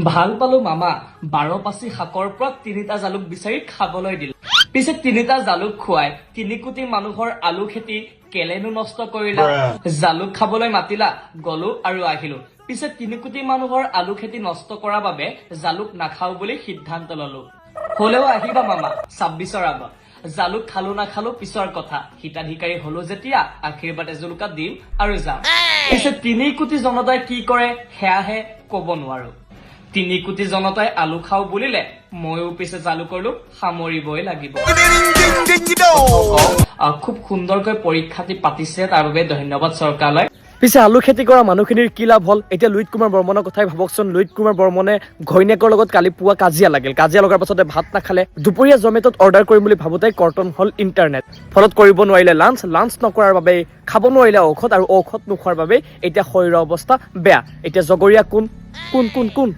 ভাল পালো মামা, 12 পাচি শাকৰ পৰা তিনিটা জালুক বিচাৰি খাবলৈ দিল। পিছে তিনিটা জালুক খুৱাই 3 কোটি মানুহৰ আলু খেতি কেলেনো নষ্ট কৰিলা? জালুক খাবলৈ মাতিলা, গলো আৰু আহিলো। পিছে 3 কোটি মানুহৰ আলু খেতি নষ্ট কৰাৰ বাবে জালুক নাখাও বুলি সিদ্ধান্ত ললো। হলেও আহিবা মামা 26ৰ আগত। জালুক খালো নাখালো পিছৰ কথা, হিতাধিকাৰী হলো যেতিয়া আশীৰ্বাদ এজোলোকা দিম আৰু যাম। পিছে 3 কোটি জনতাই কি কৰে সেয়াহে কব নোৱাৰো। 3 কোটি জনতাই আলু খাওঁ বুলিলে ময়ো পিছে জালুকৰ লোভ সামৰিবই লাগিব। খুব সুন্দৰকৈ পৰীক্ষাটি পাতিছে, তাৰ বাবে ধন্যবাদ চৰকাৰলৈ। পিছে আলু খেতি কৰা মানুহখিনিৰ কি লাভ হ'ল? এতিয়া লুইত কুমাৰ বৰ্মনৰ কথাই ভাবকচোন। লুইত কুমাৰ বৰ্মনে ঘৈণীয়েকৰ লগত কালি পুৱা কাজিয়া লাগিল। কাজিয়া লগাৰ পাছতে ভাত নাখালে। দুপৰীয়া জমেট'ত অৰ্ডাৰ কৰিম বুলি ভাবোঁতে কৰ্তন হ'ল ইণ্টাৰনেট। ফলত কৰিব নোৱাৰিলে লাঞ্চ। লাঞ্চ নকৰাৰ বাবে খাব নোৱাৰিলে ঔষধ আৰু ঔষধ নোখোৱাৰ বাবে এতিয়া শৰীৰৰ অৱস্থা বেয়া। এতিয়া জগৰীয়া কোন? কোন, কোন, কোন?